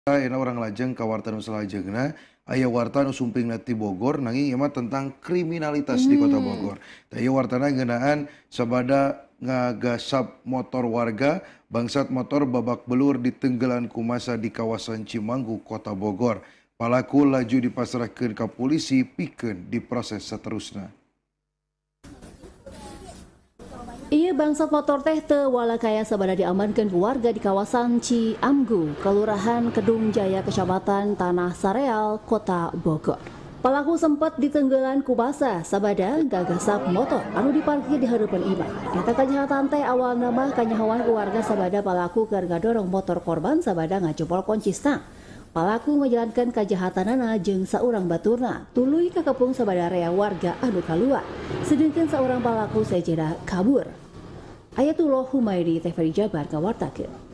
Ayeuna urang lajeng ka warta nu salajengna, aya warta nu sumpingna ti Bogor, nanging ieu mah tentang kriminalitas di Kota Bogor. Tah, ieu wartana ngeunaan sabada ngagasap motor warga, bangsat motor babak belur ditenggelan ku massa di kawasan Cimanggu, Kota Bogor. Palaku laju dipasrahkeun ka polisi pikeun diproses seterusna. Ieu bangsat motor teh teu walakaya sabada diamankeun ku warga di kawasan Ciamgu, Kelurahan Kedung Jaya, Kecamatan Tanah Sareal, Kota Bogor. Pelaku sempat ditenggelan ku massa sabada gagasap motor anu diparkir di hareupeun imah. Eta kajahatan teh awalna mah kanyahoan ku warga sabada palaku keur ngadorong motor korban sabada ngajebol kunci stang. Palaku ngajalankeun kajahatanana jeung saurang baturna, tuluy kakepung sabada rea warga anu kaluar. Sedengkeun saurang palaku sejenna kabur. Ayatullah Humairi, TVRI Jabar ngawartakeun.